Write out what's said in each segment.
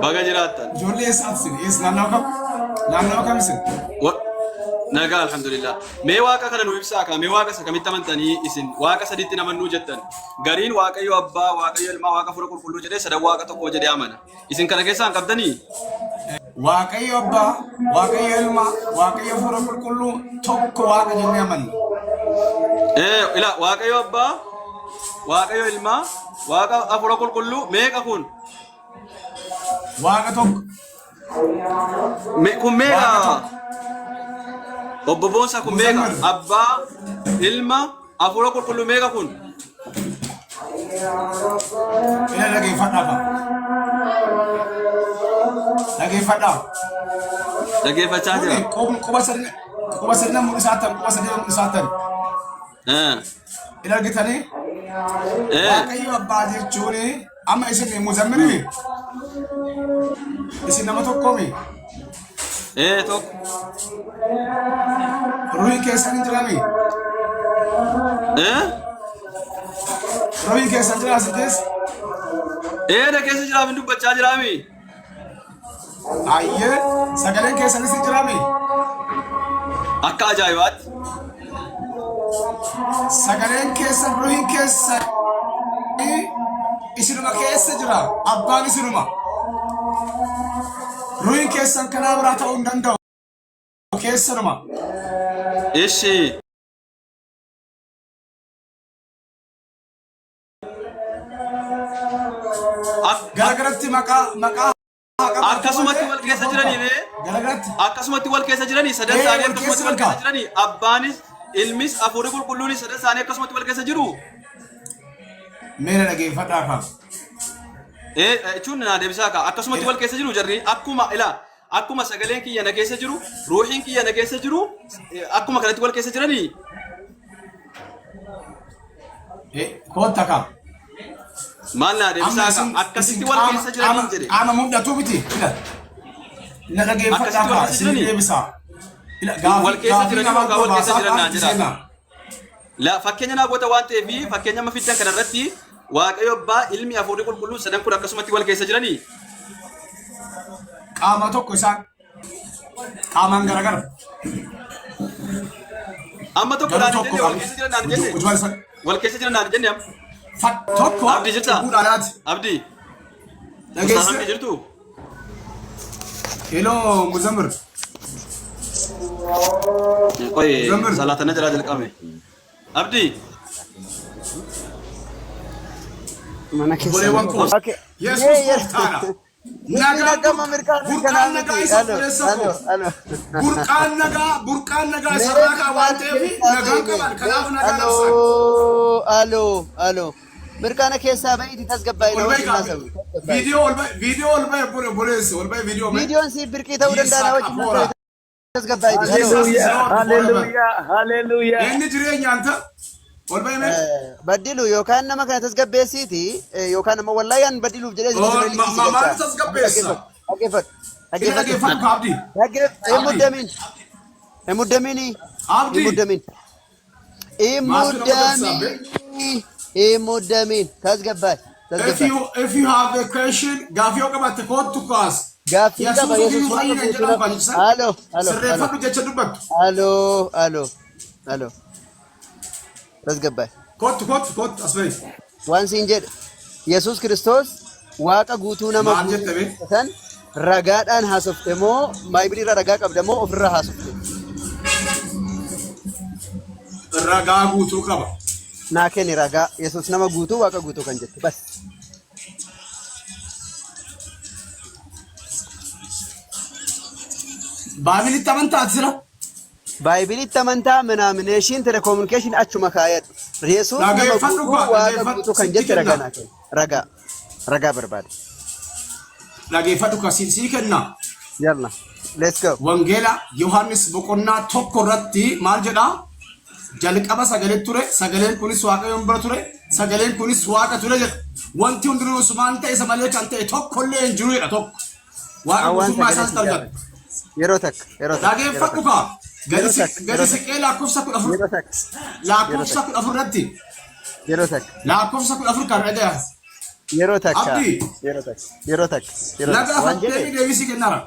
Baga jiraattan. Ijoollee eessaati isin? Eessa naannoo kam? Naannoo kam isin? Nagaa alhamdulillah. Mee waaqa kana nu ibsaa kaa mee waaqa isa kamitti amantanii isin waaqa sadiitti namannuu jettan. Gariin Waaqayyo Abbaa, Waaqayyo Ilmaa, Waaqa Hafuura Qulqulluu jedhee sadan waaqa tokko jedhee amana. Isin kana keessaa hin qabdanii? Waaqayyo Abbaa, Waaqayyo Ilma, Waaqayyo Hafuura Qulqulluu tokko Waaqa jennee amanna. Ee, ila Waaqayyo Abbaa, Waaqayyo Ilmaa, Waaqa Hafuura Qulqulluu meeqa kun? Waaqa tokko. Kun meeqa? Waaqa tokko. Obbo Boonsaa kun meeqa? Muzammil. Abbaa, Ilma, Hafuura Qulqulluu meeqa kun? Ila dhageeffadhaa fa. Dhageeffadhaa. Dhageeffachaa jira. Kuni quba sadii mul'isaattan, quba sadii mul'isaattan. Ila argitanii? Waaqayyo Abbaa jechuun amma isin muzammilimi? Isin nama tokkoomi? Ee, tokko. Ruuhin keessan hin jirami? Ee? Ruuhin keessan jira isin keessa? Ee, na keessa jiraaf hin dubbachaa jiraami. Ayyee, sagaleen keessanis hin jirami? Akka ajaa'ibaatti. Sagaleen keessan, ruuhin keessan isinuma keessa jira. Abbaan isinuma. Ruuhin keessan kanaa biraa ta'uu hin danda'u. Keessanuma. Ishi. Garagaratti maqaa haa qabaatu Akkasumatti malee wal keessa jiranii ree? Garagaratti. Akkasumatti wal keessa jiranii sadan Ee, isaanii wal akkasumatti keessa wal keessa jiran. jiranii abbaanis ilmis hafuurri qulqulluunis sadan isaanii akkasumatti wal keessa jiru. Mee na dhageeffadhaa kaa. Ee, jechuun naa deebisaa kaa akkasumatti wal keessa jiru jarri akkuma ilaa akkuma sagaleen kiyya na keessa jiru ruuxiin kiyya na keessa jiru, akkuma kanatti wal keessa jiranii. Kootta kaa. Maal naa Amma deebisaa kaa isin akkasitti isin wal qaama keessa qaama jiranii jedhe. qaama mul'atu miti. Ila na dhageeffadhaa Akkasitti wal kaa keessa isin jiranii? deebisaa. Ila Wal gaafii keessa gaafii jiranii namaa yookaan wal keessa baasaa jiran naan qaamatti jedhaa. seenaa. La fakkeenya naa goota waan ta'eef fakkeenya amma fiddan kana irratti Waaqayyo Abbaa, Ilmi, Hafuurri Qulqulluun sadan kun akkasumatti wal keessa jiranii? Qaama tokko isaan. Qaamaan garagara. Amma tokko Garuu naan hin tokko jenne wal qaamni. keessa jiran naan hin jenne. Ujuma isa. Wal keessa jiran naan hin jenne amma. Tokko Abdii jirtaa? cubbuudhaan haati. Abdii. Ustaaz Dhageesse. Abdii jirtuu? Hello Muzammil. Qoy Muzammil. salaatana jalaa jalqabame. Abdii. Mana keessa. Obboleewwan koo. Okay. Yesuus Mee yes. gooftaadha. Miti Nagaan nagama mirkaana burqaan kanaa nagaa miti. isa Alo, obboleessa alo, koo. alo. Burqaan nagaa Mee isarraa kaa waan mirkaana ta'eef keessaa nagaan ba'i mee. qaban kanaaf Mee nagaa alo, labsan. alo, alo. Mirkaana keessaa ba'iiti tasgabbaa'e Ol na ba'i wajjin kaa haasa'u. Tasgabbaa'e. viidiyoo ol ba'i, viidiyoo ol ba'i, obboleessa ol ba'i viidiyoo mee. Viidiyoon siif birqii ta'uu danda'a na Yisaaq wajjin Afoora. haasa'u tasgabbaa'iti. Alo. Jesus is Hallelujah, Lord forever. hallelujah, hallelujah. Inni jireenya anta ol ba'i mee. Baddilu yookaan nama kana tasgabbeessiiti yookaan ammoo wallaahi an baddiluuf jedhee isin Oh, bira likkii si maal galcha. tasgabbeessa? Dhaggeeffadhu. Ina Dhaggeeffadhu. dhaggeeffadhu ka Abdii. Dhaggeeffadhu. Hin Abdii. muddamin. Hin muddamin. Hin Abdii. muddamin. Hin Maaltu nama tasgabbe? muddamin. Hin muddamin. Tasgabbaay. If Tasgabbaay. you if you have a question, gaafii yoo qabaatte kootu kaas. Gaaffii qaba Yesuus Yesuus ofiiyyuu waaqa fayyina hin guutuu jedhamu nama. kan ibsan. Alo, alo, alo. Sirreeffadhu jecha dubbattu. Alo, alo, alo. Tasgabbaay. Kootu kootu kootu as bahi. Waan siin jedhe Yesuus Kiristoos waaqa guutuu nama Maal guutuu jette bee? san ragaadhaan haasofte moo Baaybilii irraa ragaa qabda moo ofirraa haasofte? Ragaa guutuu qaba. Naa kenni ragaa Yesuus nama guutuu waaqa guutuu kan jette bas. Baabilitti amantaa ati sira? Baaybilitti amantaa minaamination telekominikeeshin achuma kaayadhu. Yesuus nama Dhageeffadhu guutuu kaa waaqa dhageeffadhu guutuu kan sitti jette ragaa kenna. naa kenni. Ragaa ragaa barbaada. Dhageeffadhu kaa sii kenna. Yalla let's go. Wangeela Yohaannis boqonnaa 1 irratti maal jedhaa? Jalqaba sagalee ture, sagaleen kunis Waaqayyoon bira ture, sagaleen kunis Waaqa ture jedha. Wanti hundinuu isumaan ta'e isa malee kan ta'e tokko illee hin jiru jedha tokko. Waaqa An waan guutummaa sagalee isaas si argatu. gaafadhe. Yeroo takka, yeroo takka, yeroo Dhageeffadhu takka. kaa. Gadi Yeroo takka, gadi yeroo takka, siqee lakkoofsa 14 yeroo takka, yeroo lakkoofsa takka, 14 irratti yeroo takka. lakkoofsa 14 kan dhagaya. Yeroo takka. Abdii. Yeroo takka. Yeroo takka. Yeroo Na takka. Waan gaafattee jedhe. deebisii kennaara.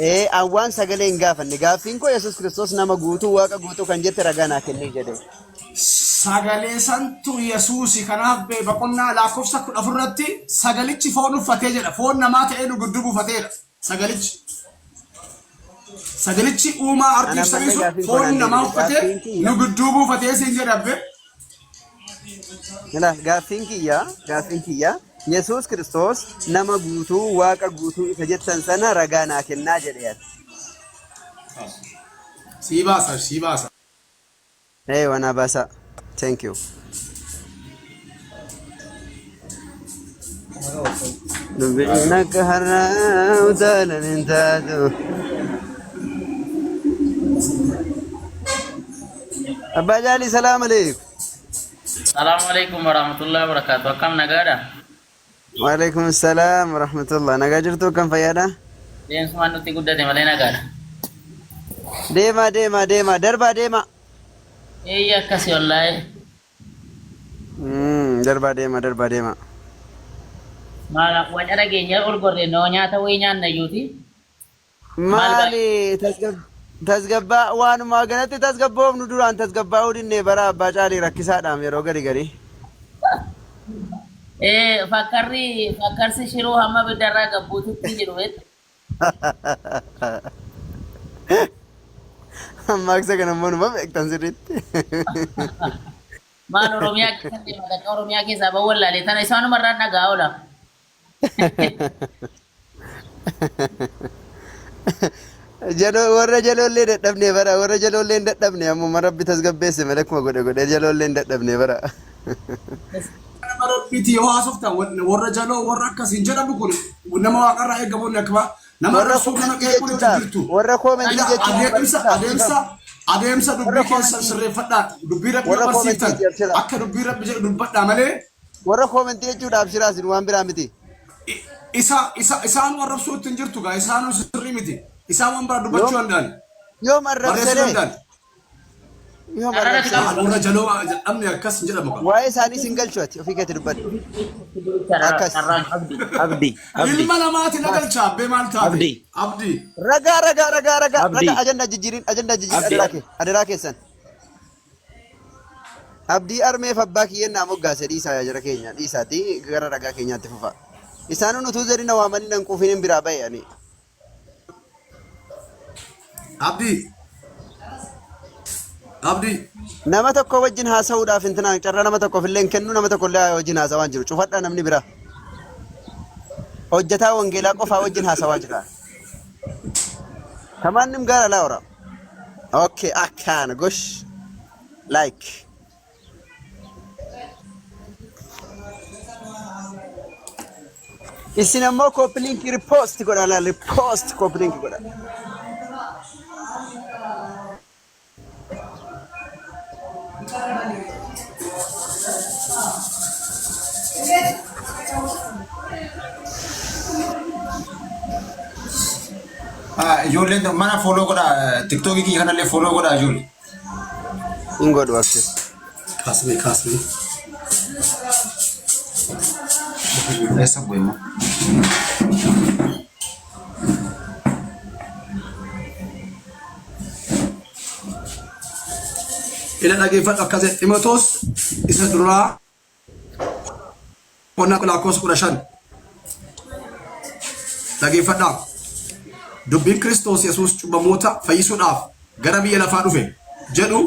Ee an waan sagalee hin gaafanne. Gaaffiin koo Yesuus Kiristoos nama guutuu Waaqa guutuu kan jette ragaa naa kennii jedhe. Sagalee santu Yesuusi kanaaf bee boqonnaa lakkoofsa 14 irratti sagalichi foon uffatee jedha. Foon namaa ta'ee nu gidduu buufateedha. Sagalichi. Sagalichi uumaa Ana ardiif samii ammallee sun gaaffiin koo foon naan namaa deebine. uffatee Gaaffiin kiyya. nu gidduu buufatee siin jedha abbee. Ilaa gaaffiin kiyya gaaffiin kiyya Yesuus Kiristoos nama guutuu Waaqa guutuu isa jettan sana ragaa naa kennaa jedhe ati. Sii baasa sii baasa. Ee wanaa baasaa. Thank you. Dubbiin akka har'aa utaalan hin taatu. Abbaa Jaalii salaam aleekum. Salaamu alaikum warahmatullahi wabarakatuh. Akkam nagaadha? Waalaikum salaam warahmatullah. Nagaa jirtuu akkam fayyaadha? Deemsumaan nutti guddate malee nagaadha. Deemaa deemaa deemaa darbaa deemaa. Eeyya akkasi wallaahi. Darbaa deemaa darbaa deemaa. Maal waca dhageenya ol gorre noo nyaata wayii nyaanna iyyuuti. Maal Maali tasgabbaa waanuma ganatti tasgabboofnu duraan tasgabbaa'uu dinnee bara abbaa caalii rakkisaadhaam yeroo gari garii. Ee fakkarri fakkarsi shiroo hamma biddarraa gabbuututti jedhu beektu. Mammaaksa kana immoo numa beektan sirriitti. Maal Oromiyaa keessa deema takka Oromiyaa keessaa bahu wallaalee tana isaanumarraan dhagaa oola. Jaloo warra jaloollee dadhabne bara warra jaloollee hin dadhabne ammuma rabbi tasgabbeesse malee akkuma godhe godhee jaloollee hin dadhabne bara. Nama rabbiiti yoo haasoftan warra jaloo warra akkas hin jedhamu kun nama waaqarraa eegamu akkuma nama Warra arrabsuu nama koomentii qeequun itti jechuudhaaf jirtu. warra koomentii Ila jechuun adeemsa barsiisaa adeemsa adeemsa warra dubbii keessan koomentii sirreeffadhaa dubbii rabbi yoo warra barsiiftan koomentii abshira akka dubbii rabbi jedhu dubbadhaa malee warra koomentii jechuudha abshiraa isin waan biraa miti. Isa isa isaan arrabsuu ittiin jirtu gaa isaanuu sirrii miti. Isaan waan biraa dubbachuu Yoom danda'an. yoom Barreessuu arrabsere danda'an. yoom Kararratti arrabsere Maal warra jaloo jedhamne akkas hin jedhamu gaa. waa'ee isaanii sin galchu ati ofii keetti dubbadhu. Akkas. Carraan Abdi, Abdi, Abdi, Ilma namaati na galcha abbee maal taate? Abdi, Abdii. Ragaa ragaa ragaa ragaa Abdi, ragaa ajandaa jijjiirin ajandaa jijjiirin Abdi. adaraa kee adaraa keessan. Abdii armeef abbaa kiyyeen naa moggaase dhiisaa yaa jara keenya dhiisaati gara ragaa keenyaatti fufa. Isaanuun utuu zerina waamanii nan quufin hin biraa ba'e ani. Abdii. Abdii. Nama tokko wajjin haasa'uudhaaf intinaan carraa nama tokkoof illee hin kennu nama tokko illee wajjin haasawaa hin jiru. Cufadhaa namni biraa. Hojjetaa wangeelaa qofaa wajjin haasawaa jira. Kamaannim gaara laawra. Okay, akkaana gosh. Like. Isin ammoo copy link repost godha laal repost copy link godha. Ijoolleen mana follow godhaa tiktookii kiyya kanallee follow godhaa ijoollee. Hin godhu abshir. Kaasnee kaasnee. Eessa bu'e immoo? Ila dhageeffadhu akkas jedhe Ximotewos isa duraa boqonnaa lakkoofsa 15 dhageeffadhaa. Dubbiin Kiristoos Yesuus cubbamoota fayyisuudhaaf gara biyya lafaa dhufe jedhu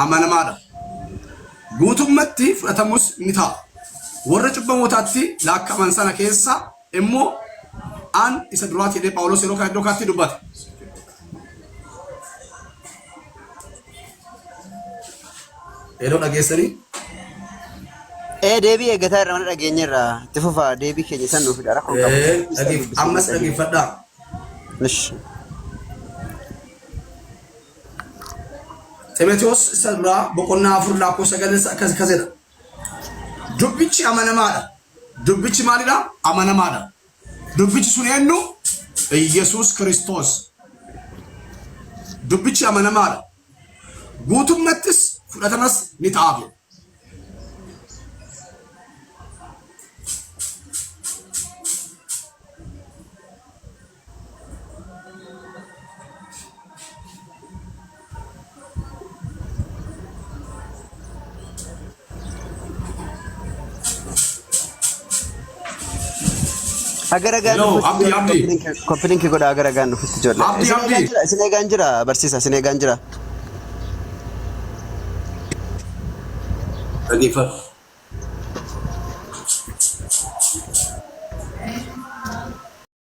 amanamaadha. Guutummatti fudhatamus ni ta'a. Warra cubbamootaatti laakka'aman sana keessa immoo an isa duraati jedhee Phaawulos yeroo kana iddoo kanatti dubbata. Yeroo dhageessanii Ee deebii eeggataa irra mana dhageenya irraa itti fufaa deebii keenya san nuuf fida rakkoo hin qabu. Isa dubbisee ammas dhageenya. dhageeffadhaa. Ish. Ximotewos isa duraa boqonnaa 4 lakkoofsa 9 akkas akkas jedha. Dubbichi amanamaadha. Dubbichi maalidha? Amanamaadha. Dubbichi sun eenyu? Iyyasuus Kiristoos. Dubbichi amanamaadha. Guutummattis fudhatamas ni ta'aaf jedha. Haga ragaan Hello, dhufutti Abdi, ijoollee Abdi. copy link godha haga ragaan dhufutti ijoollee. Abdi, Isin eegaan Abdi. jira, isin eegaan jira barsiisa, isin eegaan jira. Dhaggeeffadhu.